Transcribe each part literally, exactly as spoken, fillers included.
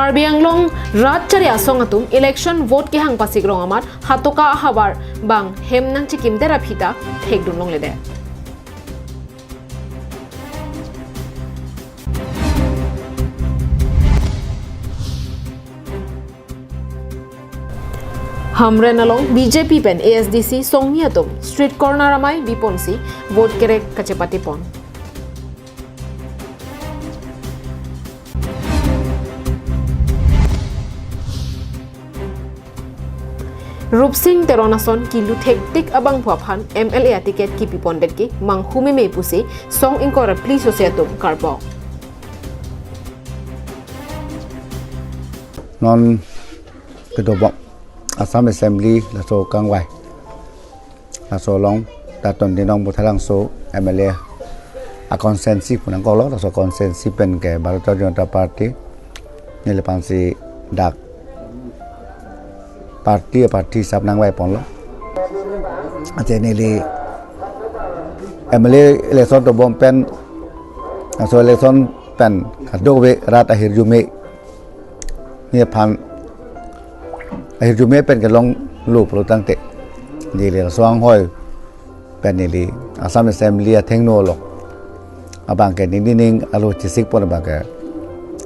Karbi Anglong rat chari asong atum election vote kehang pasik rong amat Hatoka ahavar bang hem nangchikimdet aphi ta thekdun longledet. Hamren along B J P pen A S D C songni atum street corner amei biponsi vote kerek kachepatepon. Rupsing Teron ason kilu thektik abangphu aphan M L A aticket kipipondet ke manghu meme pusi song ingkoi ra phli sose atum karbok. Non kedobok Assam Assembly laso kangvai, laso along Daton Dinong Buthalangso M L A a constituency pu nangkoklo, laso constituency pen ke Bharatiya Janata Party neli aphansi dak party, party sap nangvaiponlo. Ante neli M L A election dobom pen, laso election pen kadokave rat ahirjume, nephan ahirjume pen kelonglo pulo tangte, neli laso anghoi pen neli Assam Assembly athengno along abang ke neli ning alo chisikpon abang ke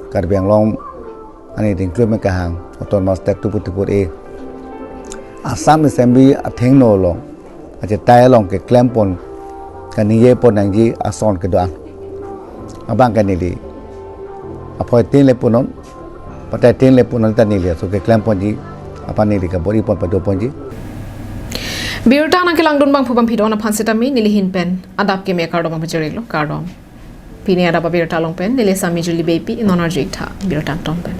Karbi Anglong ani dingklum kehang Autonomous State two forty-four A Assam Assembly athengno along achetai along keklempon, kaningjepon nangji ason kedo-an abang ke neli aphoi tin le punon, patai tin le punon ta neli aso keklemponji aphan neli kabor-ipon padoponji. Birta nangkelangdun bangphu bangphidon aphan setame neli ahin pen adap keme kardom pajirlo, kardom. Pini adap abirta along pen neli Sami Juli Beypi, non arju-ik tha birta angton pen.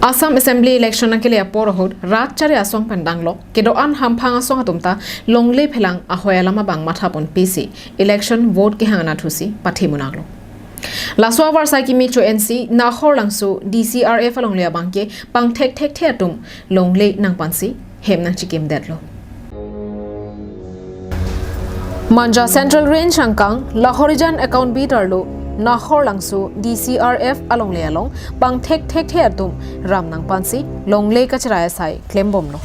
Assam Assembly election nangkele apor ahut rat chari asong pen danglok kedo-an hamphang asong atum ta longle phelang ahoi alam abang mathaponpisi election vote kehang anatthusi pathi munaklo. Laso avarsai kimi cho-ensi Nahor Langso D C R F alongle abang ke pangthek thekthe atum longle nangpansi hem nangchikimdetlo. Manja Central Range angkang Lahorijan account beat arlo Nahor Langso D C R F alongle along pangthek thekthe atum ram nangpansi longle kacherai asai klembomlo.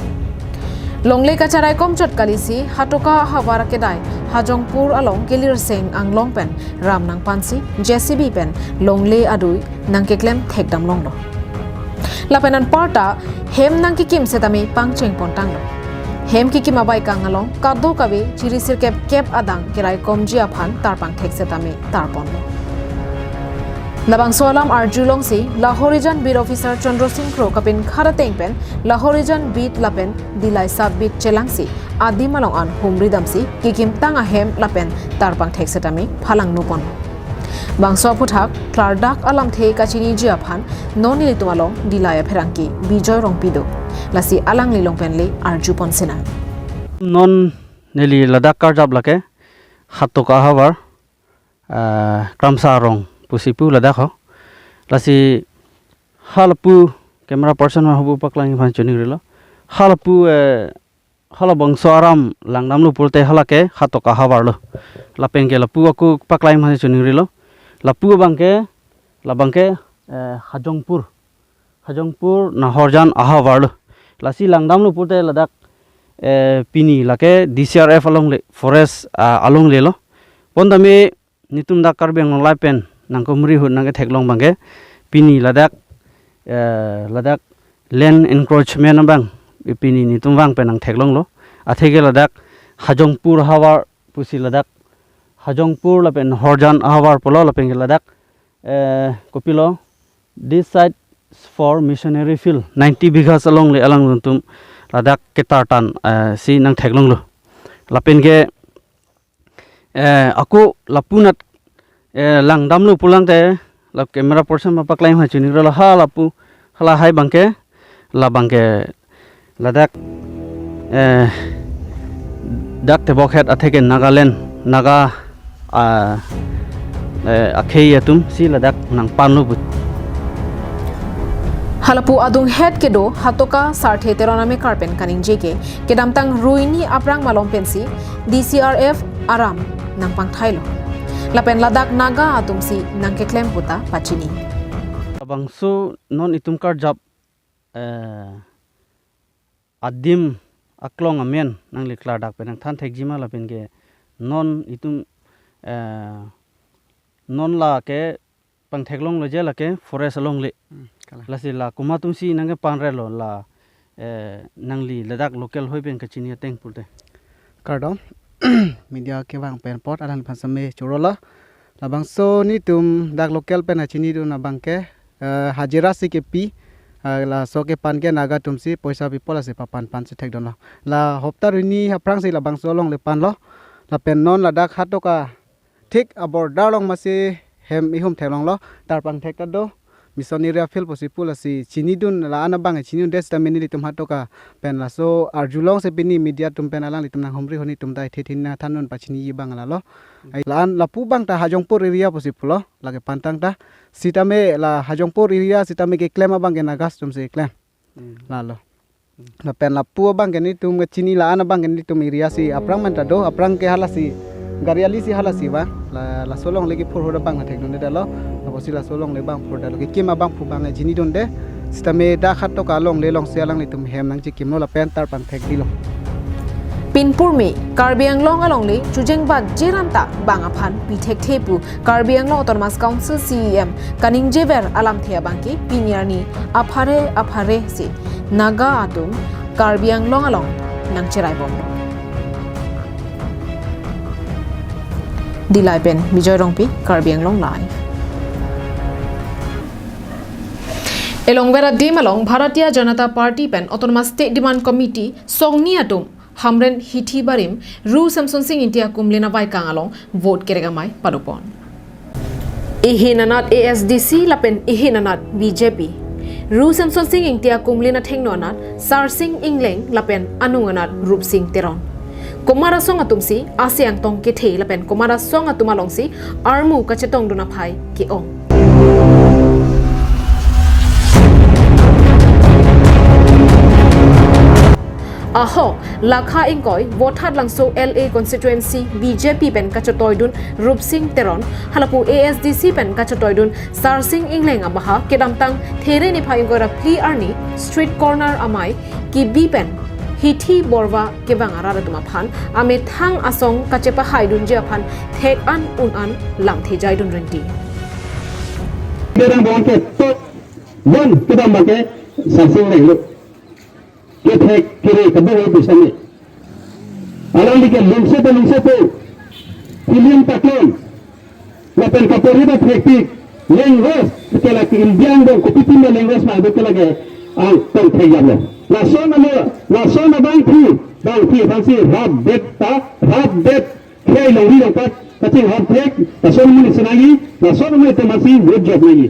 Longle kacherai komchot kalisi Hatoka ahavar kedai Hajongpur along kelirseng anglong pen ram nangpansi J C B pen longle adui nangkeklem thekdam longlo. Lapen anparta hem nangkekim setame pangchengpon tanglo. Hem kekim abaikang along kadokave chiri sirkep kep adang keraikomji aphan tarpang thek setame tarponlo. Labangso alam arjulongsi Lahorijan beat officer Chandra Singh Kro kapinkhat ateng pen Lahorijan beat lapen Dillai sub beat chelangsi adim along an humri damsi kekimtang ahem lapen tarpang thek setame phalangnoponlo. Bangso aphuthak klardak alamthe kachiniji aphan non nelitum along Dillai apherangke Bijoy Rongpi do. Lasi alangli along pen le arjupon sinang. Non neli ladak karjap lake Hatoka ahavar, ah, Kramsa Arong pusi pu ladak ho. Lasi halapu camera person ma hubu paklang aphan chiningrilo. Halapu, eh, halabangso aram langdamlo pulote halake Hatoka ahavarlo. Lapen ke lapu ako paklang aphan chiningrilo. Lapu abang ke, labang ke, eh, Hajongpur. Hajongpur Nahorijan ahavarlo. Lasi langdamlo pulote ladak, eh, pini lake D C R F alongle, forest, ah, alonglelo. Bonta me netum dak Karbi Anglong lapen nangkumri ahut nangketheklong abang ke pini ladak, eh, ladak land encroachment abang pini netum vang pen nangtheklonglo. Atheke ladak Hajongpur ahavar pusi ladak Hajongpur lapen Nahorijan ahavar pulo lapen ke ladak, eh, kopilo, this site for missionary field, ninety bighas alongle alangtum ladak ketartan, eh, si nangtheklonglo. Lapen ke, eh, ako lapunat, eh, langdamlo pulang te, la camera person ma paklang aphan chiningrilo halapu, halahai abang ke, labang ke ladak, eh, dak tebokhet atheke Nagaland, Naga, ah, eh, akhei atum si ladak nangpanlo but. Halapu adunghet kedo Hatoka Sarthe Teron amekar pen kaningje ke kedamtang ruini aphrang malom pensi D C R F aram nangpangthailo. Lapen ladak Naga atumsi nangkeklem puta pachini. Bangso non itum karjap, eh, adim aklong amen nangli klardak pen nangthan thekji ma lapen ke non itum, eh, non la ke pangtheklonglo je la ke forest alongle. Hmm, kalang. Lasi la komat atumsi nangkepanrelo la, eh, nangli ladak local hoi pen kachini ateng pulote. Kardom. Media kevang pen apot alangliphan same chorolo. Labangso netum dak local pen kachinidun abang ke, eh, hajira si kepi, eh, laso kepan ke Naga atumsi poisa pipo lasi papan pan si thekdunlo. La hopta hini aphrangsi labangso alongle panlo. Lapen non ladak hatoka thik a-border along masi hem ihum theklonglo, tarpang thek ta do, mission area field pusi pu lasi chinidun la-an abang chinidunde sitame nelitum hatoka pen laso arjulongsi pini media atum pen alanglitum nanghumri ho netum ta ithe thin nangthandun pachiniji abang lalo. Ai la-an lapu abang ta Hajongpur area pusi pulo, lake pantang ta. Sitame la Hajongpur area sitame keklem abang ke Naga atumsi keklem. Hmm. Lalo. Lapen lapu abang ke netum kachini la-an abang ke netum area si aphrang men ta do, aphrang ke halasi gari ali si halasi ba, la, laso alongle kephurhur abang nangthekdundetlo, apotsi laso alongle abang phurdetlo, kekim abangphu abang chinidunde, sitame dak hatoka alongle alongsi alanglitum hem nangchekimlo lapen tarpang thekdilo. Pinpurme Karbi Anglong alongle chujeng bat jeran ta bang aphan pi thekthe pu Karbi Anglong Autonomous Council C E M kaningjever alamthe abang ke pini arni aphare aphare si Naga atum Karbi Anglong along nangcheraibomlo. Dillai pen Bijoy Rongpi, Karbi Anglong Live. Elongver adim along Bharatiya Janata Party pen Autonomous State Demand Committee songni atum Hamren hithi barim Ru Semsonsing Ingti akumlin avaikang along vote kerek amei padopon. Ihin anat A S D C lapen ihin anat B J P. Ru Semsonsing Ingti akumlin athengno anat Sarsing Engleng lapen anung anat Rupsing Teron. Komat asong atumsi ase angtong kethe lapen komat asong atum alongsi armu kachetongdun aphai ke-ong. Ahok, lakha ingkoi, Vothatlangso L A constituency B J P pen kachetoidun Rupsing Teron, halapu A S D C pen kachetoidun Sarsing Engleng abaha kedamtang There niphai ingkoi ra phli arni street corner amei kebi pen hithi borva kevang arat atum aphan amethang asong kachepahaidunji aphan thek an un an lamthe jaidun rinti. Kedam abang ke top one kedam abang ke Sarsing Engleng lo. Kethek kere kadung lo bisa ni. Alangli ke lungse pe lungse pe. Film paklon. Lapen kapori ta thekpik. Language. Ke lake Indian dong kopi pima language ma do ke lake angtong thekjaplo. Lason amo, lason abangphu, bangphu aphansi rapdet ta, rapdet. Khei longri longpat, kachinghon thek, lason amonit si nangji, lason amonit atum aphansi vote jok nangji.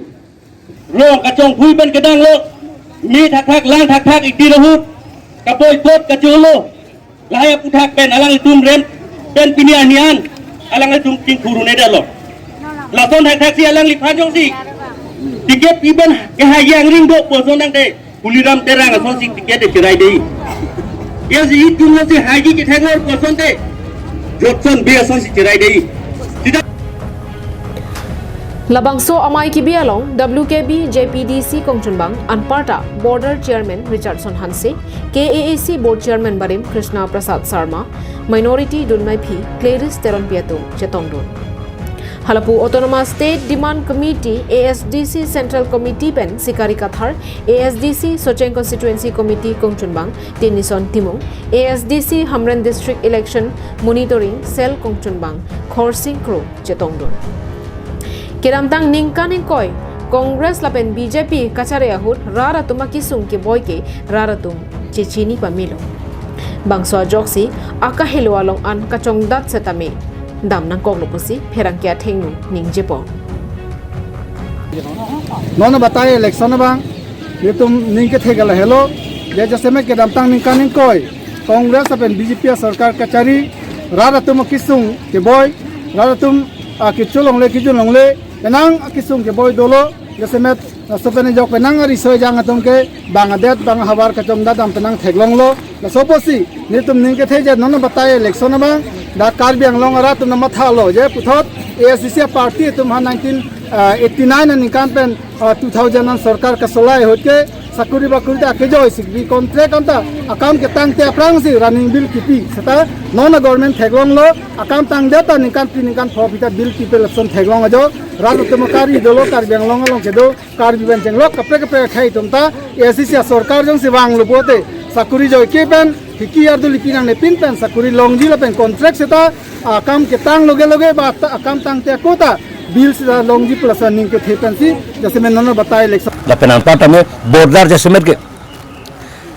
Rong kachongphui pen kedang lo, me thakthak, lang thakthak, iti lahut, kapoipot kacholo, lahai aphuthak pen alanglitum rem, pen pini arni an, alanglitum chingthurunedetlo. Lason thakthak si alangliphan jongsi ticket pen kehai angring do puson nangte, Tuliram Terang asonsi ticket cherai dei. Ya si itum lo si haji kethek lor puson te, Jotson Bey asonsi cherai dei. Sita Labangso amei kebi along W K B J P D C kongchunbang anparta Border Chairman Richardson Hanse, K A A C Board Chairman barim Krishna Prasad Sarma, Minority dunmeiphi Clarice Teronpi atum chetongdun. Halapu Autonomous State Demand Committee, A S D C Central Committee pen Sikari Kathar, A S D C Socheng Constituency Committee kongchunbang Tenison Timung, A S D C Hamren District Election Monitoring Cell kongchunbang Khorsing Kro chetongdun. Kedamtang ningkan ingkoi Congress lapen B J P kachari ahut rat atum akesung keboi ke rat atum chechini pamelo. Bangso ajoksi akahelo along an kachongdat setame dam nangkoklo pusi pherangke athengno ningjepon. Non batai election abang, itum ning kethe ke lahelo, ya jasemet kedamtang ningkan ingkoi Congress lapen B J P asorkar kachari, rat atum akesung keboi, rat atum, ah, kecho longle, kejun longle, penang akesung keboi dolo, jasemet laso pen ajok penang ariso ejang atum ke bang adet bang ahavar kachongdat dam penang theklonglo. Laso apotsi netum ning kethe je non batai election abang Dak Karbi Anglong arat atum nangmathalo je puthot A S D C party atum ha nineteen eighty nine aningkan pen, ah, two thousand an sorkar kasolai ahut ke sakuri bakuri ta kejoi si bi contract anta akam ketangte aphrangsi running bill kipi. Seta non a government theklonglo, akam tangdet ta ningkan phli ningkan pho pi ta bill kipi lason theklong ajo. Rat atum akari dolo, Karbi Anglong along kedo Karbi pen chenglok kaprek kaprek akhei atum ta A S D C sorkar jongsi vanglo pulote sakuri joike pen hiki ardu lipi nangne pin pen sakuri longji lapen contract seta akam ketang loge loge ba ta akam tangte ako ta bill seta longji pu lason aning kethe pensi jasemet non batai election. Lapen anparta me border jasemet ke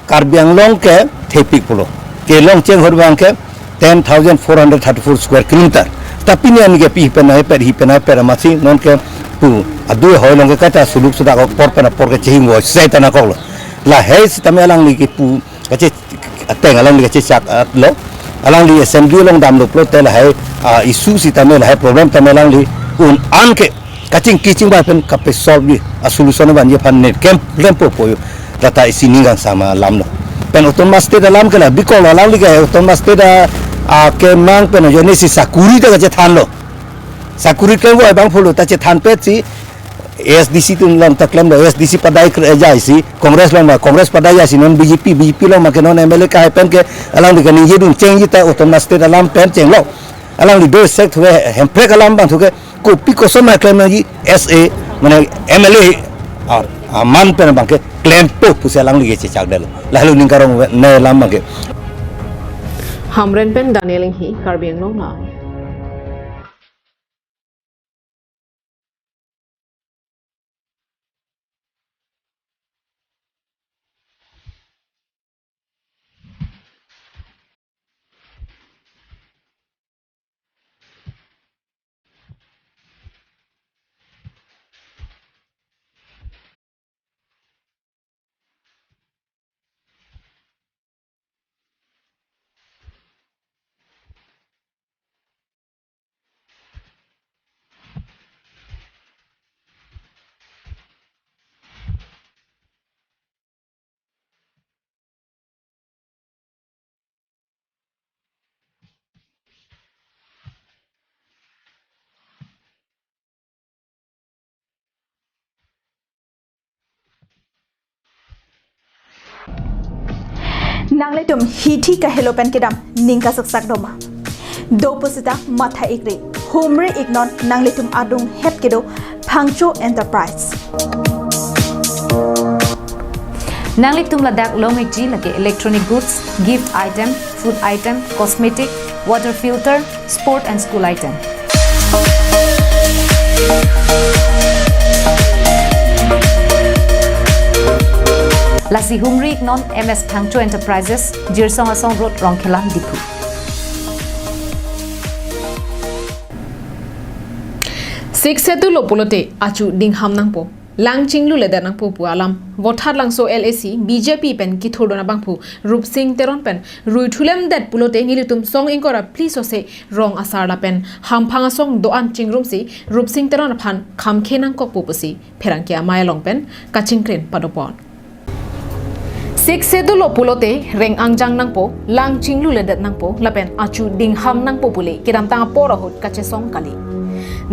Karbi Anglong ke thepik pulo. Kelong chenghor abang ke ten thousand four hundred thirty-four square kilometer. Tapi ni ani ke pi penai per hi penai per amatsi non ke pu adu hoi along ke kaita suluk sudak apor pen apor ke chehing voi sai ta nangkoklo. Lahei sitame alangli kipu kache ateng alangli kachechak, ah, lo. Alangli assembly along damlo pulote lahei, ah, issue sitame lahei problem tame alangli un-an ke kachingki chingbai pen kape solve ji, a solution vanji aphan ne kem lempo puyo. Lata isi ning kangsam alamlo. Pen autonomous state alam ke la bikol alangli ke autonomous state a, a kemang pen ajo ne si sakuri ta kachethanlo. Sakuri kevoi abang pulo ta chethan petsi A S D C atum along ta klemlo, A S D C padai kre-, jaisi, Congress along ma Congress padai jaisi, non B J P, B J P along ma ke non M L A kahai pen ke alangli kaningjedun chengji ta autonomous state alam pen chenglo. Alangli do sek thuke hemprek alam abang thuke kopi koson ma klem nangji S A, mane M L A, ar, aman pen abang ke klempo pusi alangli ke chechakdetlo. Lalu ning karong ne alam abang ke. Hamren pen Daniel Inghi, Karbi Anglong Live. Nanglitum hithi kahelo pen kedam ning kasaksak doma. Do pusita matha ikri, humri iknon nanglitum adung het kedo Phangcho Enterprise. Nanglitum ladak long ikji lake electronic goods, gift item, food item, cosmetic, water filter, sport and school item. Lasi humri iknon M S Phangcho Enterprises, Jirsong Asong Road, Rongkhelan, Diphu. Sixth Schedule lo pulote achu dingham nangpo, lang chingluledet nangpo pu alam Vothatlangso L A C B J P pen kithurdun abangphu Rupsing Teron pen ruithulemdet pulote nelitum song ingkoi ra phli sose rong asar lapen hamphang asong do-an chingrumsi Rupsing Teron aphan khamkhe nangkokpo pusi pherangke amei along pen kachingkren padopon. Sixth Schedule lo pulote reng angjang nangpo, lang chingluledet nangpo lapen achu dingham nangpo pule kedamtang apor ahut kachesong kali.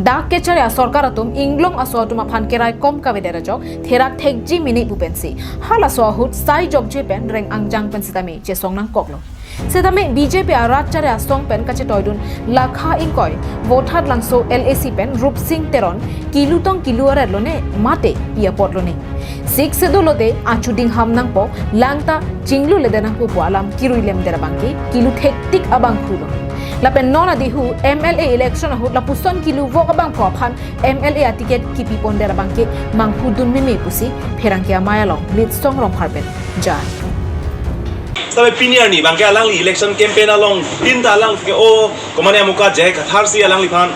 Dak kecharya sorkar atum inglong aso atum aphan keraikom kavedet ajok therak thekji mene pu pensi halaso ahut sai jokje pen reng angjang pen sitame chesong nangkoklo. Setame B J P arat charya asong pen kachetoidun lakha ingkoi Vothatlangso L A C pen Rupsing Teron kilu tong kilu aret lone mate pi apot lone. Sixth Schedule lote achu dingham nangpo, lang ta chingluledet nangpo pu alam kiruilemdet abangke kilu thektik abangphulo. Lapen non adihu M L A election ahut lapuson kiluvok abangphu aphan M L A aticket kipipondet abangke mangphudun meme pusi pherangke amei along Litsong Rongphar pen jar. Sitame pini arni abangke alangli election campaign along tin ta alang ke o komane amuka J I Kathar si alangliphan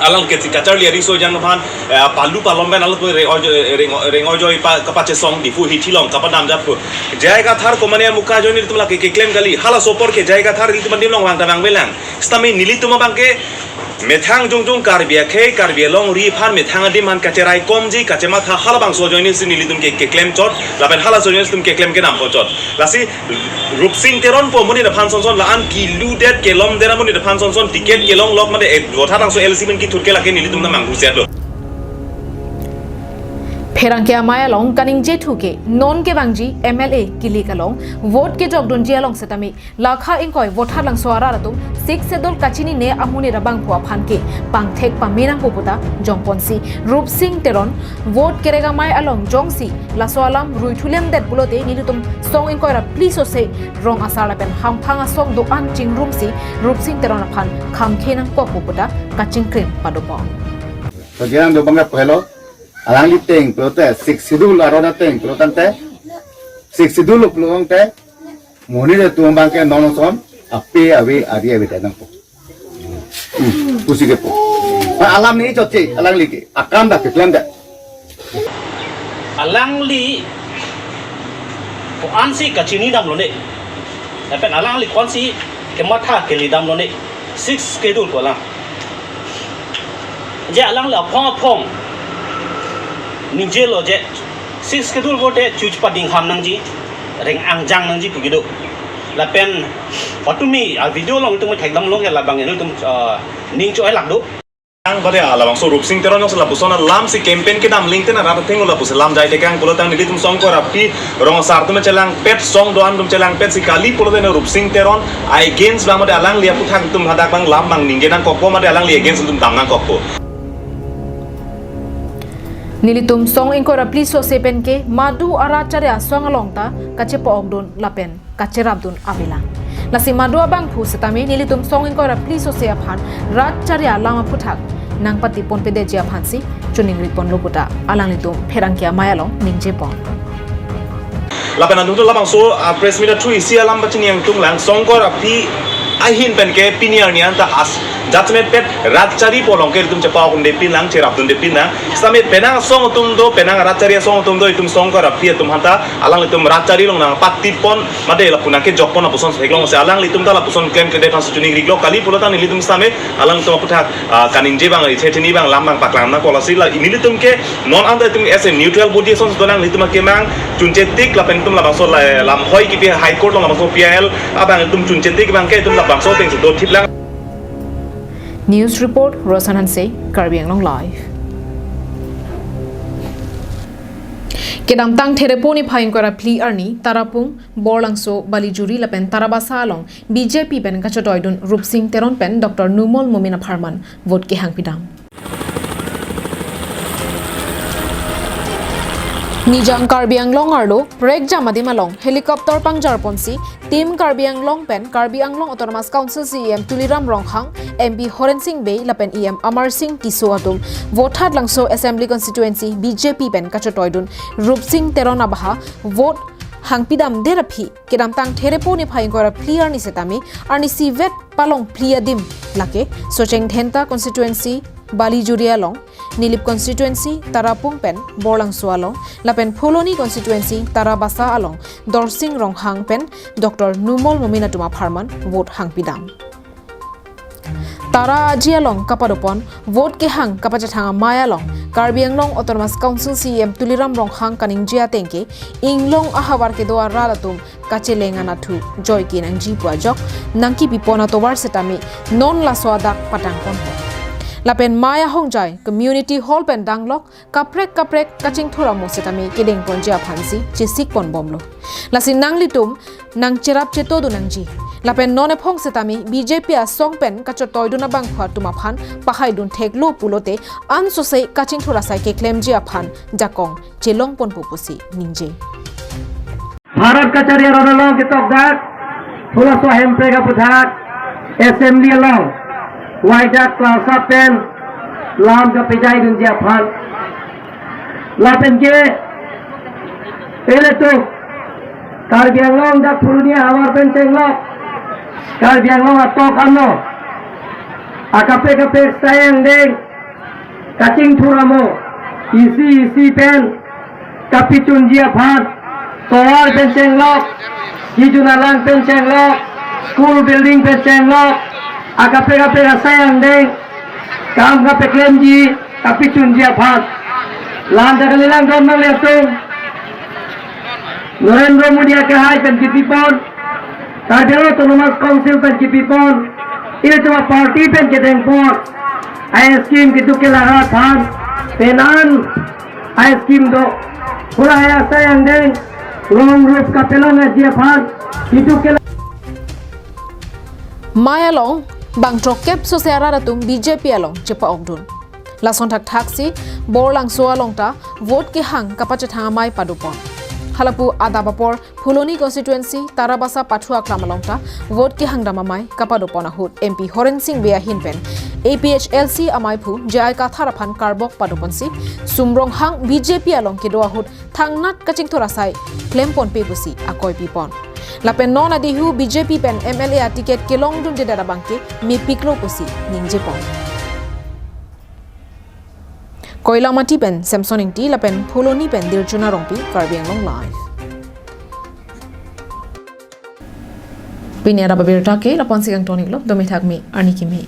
alang ke kacharli ariso jang aphan, eh, palu palom pen alang reng ojo, reng, reng ojo ipa kapachesong Diphu hithi along kapadam jat pu. J I Kathar komane amuka ajoine ilitum lake keklem kali. Halaso apor ke J I Kathar ilitum adim along vang ta vangvelang. Sitame nelitum abangke Methang jongjong Karbi akhei, Karbi alongri aphan methang adim aphan kacheraikomji, kachematha halabangso ajoinesi nelitum ke keklem chot, lapen halaso ajoinesi nelitum keklem kedam po chot. Lasi Rupsing Teron pu amonit aphan sonson la-an kiludet kelomdet amonit aphan sonson ticket kelong lok mate, eh, Vothatlangso L C pen kithur ke lake nelitum ta manghu set lo. Pherangke amei along kaningje thu ke non kevangji M L A kilik along vote kejokdunji along setame lakha ingkoi Vothatlangso arat atum Sixth Schedule kachinine amonit abangphu aphan ke pangthek pame nangpo puta jongponsi Rupsing Teron vote kerek amei along jongsi laso alam ruithulemdet pulote nelitum song ingkoi ra phli sose rong asar lapen hamphang asong do-an chingrumsi Rupsing Teron aphan khamkhe nangkokpo puta kachingkrim padopon. Kegiang do bangke pehelo, alangli ateng pulote Sixth Schedule aron ateng pulo tangte, Sixth Schedule pulo tangte, monit atum abangke non ason ape ave, ari ave ta nangpo. Hmm, pusi kepu. Pa alam ne chotche, alangli ke akam dak keklemdet. Alangli ko-ansi kachini damlone. Lapen alangli ko-ansi kematha kele damlone. Sixth Schedule pu alam. Je alangli aphong aphong ningjelo je Sixth Schedule pulote chuch pading ham nangji, reng angjang nangji pu kedo. Lapen patumi a-video along itum thekdam long ke labang itum, ah, ning cho-elak do. Ang pada labangso Rupsing Teron jongsi lapuson alamsi campaign kedam lingten arat atheng lapusi lam jai tekang pulo tang nelitum song ingkoi ra phli rong asar atum chelangpet, song do-an atum chelangpetsi kali pulote ne Rupsing Teron against abang mate alangli aputhak atum hadak abang lam abang ningje nangkokpo mate alangli against atum dam nangkokpo. Nelitum song ingkoi ra phli sose pen ke madu arat chari asong along ta kachepa-okdun lapen kacherapdun avelang. Lasi madu abangphu setame nelitum song ingkoi ra phli sose aphan rat chari alam aputhak nangpatipon pedetji aphansi choningri ponlo puta alanglitum pherangke amei along ningjepon. Lapen anung labangso, ah, press meet athu isi alam pachini nangtunglang, song ingkoi ra phli ahin pen ke pini arni anta as judgment pet rat chari pu along ke itum chepa-okdunde pinlang, cherapdunde pinlang. Setame penang asong atum do, penang rat chari asong atum do, itum song ingkoi ra phli atum aphanta alanglitum rat chari along nangpatipon mate lapu nangkejokpon lapuson theklongsi alanglitum ta lapuson klemkledet aphansi choningrilo, kali pulo tang nelitum setame alanglitum aputhak, ah, kaningje abang, isi theni abang lam abang paklang nangkok. Lasi la nelitum ke non anta itum as a neutral body ason dolang, nelitum akemang chunche tik lapen itum labangso la, lamhoi kipi High Court along labangso P I L abang itum chunche tik abang ke itum labangso atengsi dothiplang. News report, Rosan Hanse, Karbi Anglong Live. Kedamtang Therepo niphai ingkoi ra phli arni Tarapung, Borlangso, Balijuri lapen Tarabasa along B J P pen kachotoidun Rupsing Teron pen Doctor Numal Momin apharman vote kehang pidam. Nijang Karbi Anglong arlo prekjam adim along helicopter pangjarponsi Team Karbi Anglong pen Karbi Anglong Autonomous Council C E M Tuliram Ronghang, M P Horen Sing Bey lapen E M Amar Sing Tisso atum Vothatlangso Assembly Constituency B J P pen kachotoidun Rupsing Teron abaha vote hangpidamdet aphi kedamtang Therepo niphai ingkoi ra phli arni setame arnisi vet palong phli adim lake Socheng Dhenta constituency Balijuri along, Nilip constituency Tarapung pen Borlangso along, lapen Phuloni constituency Tarabasa along Dorsing Ronghang pen Doctor Numal Momin atum apharman vote hangpidam. Tara aji along kapadopon vote kehang kapachethang amei along Karbi Anglong Autonomous Council C E M Tuliram Ronghang kaningje ateng ke inglong ahavar kedo arat atum kacheleng anatthu joike nangji pu ajok nangkipipon atovar setame non laso adak patangponpo. Lapen mei ahongjai community hall pen danglok kaprek kaprek kachingthur amo setame kedengponji aphansi chesikponbomlo. Lasi nanglitum nangcherap chetodun nangji. Lapen non ephong setame B J P asong pen kachotoidun abangphu atum aphan pahaidun theklo pulote ansose kachingthur asai keklemji aphan jakong chelongponpo pusi ningje. Bharat kachari aron along ketokdak, halaso ahemprek aputhak, Assembly along, waidak klausa pen, lam kapejaidunji aphan. Lapen ke, pele tu, Karbi Anglong dak Phuloni ahavar pen chenglok, Karbi Anglong atok ano, akaprek kaprek asai angdeng, kachingthur amo, isi isi pen, kapechunji aphan, tovar pen chenglok, kijun alang pen chenglok, school building pen chenglok, akaprek kaprek asai angdeng, Kam kapeklemji, kapechunji aphan. Lanta kalilang dam nanglitum. Narendra Modi akehai pen kipipon. Karbi Anglong Autonomous Council pen kipipon. Ilitum aparty pen kedengpon. Ai scheme keduk kelang aphan. Penan ai scheme do. Pura hai asai angdeng. Long roof kapelongji aphan. Keduk kelang. Mai along bang throkkep sose arat atum B J P along chepa-okdun. Lason thakthaksi Borlangso along ta vote kehang kapachethang amei padopon. Halapu adap apor Phuloni constituency Tarabasa Pathu Aklam along ta vote kehang dam amei kapadopon ahut M P Horen Sing Bey ahin pen A P H L C amaiphu J I Kathar aphan karbok padoponsi Sumronghang B J P along kedo ahut thangnat kachingthur asai klemponpe pusi akoi pipon. Lapen non adihu B J P pen M L A aticket kelongdunjedet abangke mepiklo pusi ningjepon. Koilamati pen Samson Ingti lapen Phuloni pen Dirjuna Rongpi, Karbi Anglong Live. Pini adap abirta ke lapu-ansi kangton-iklo, domi thakmi, arni kimi.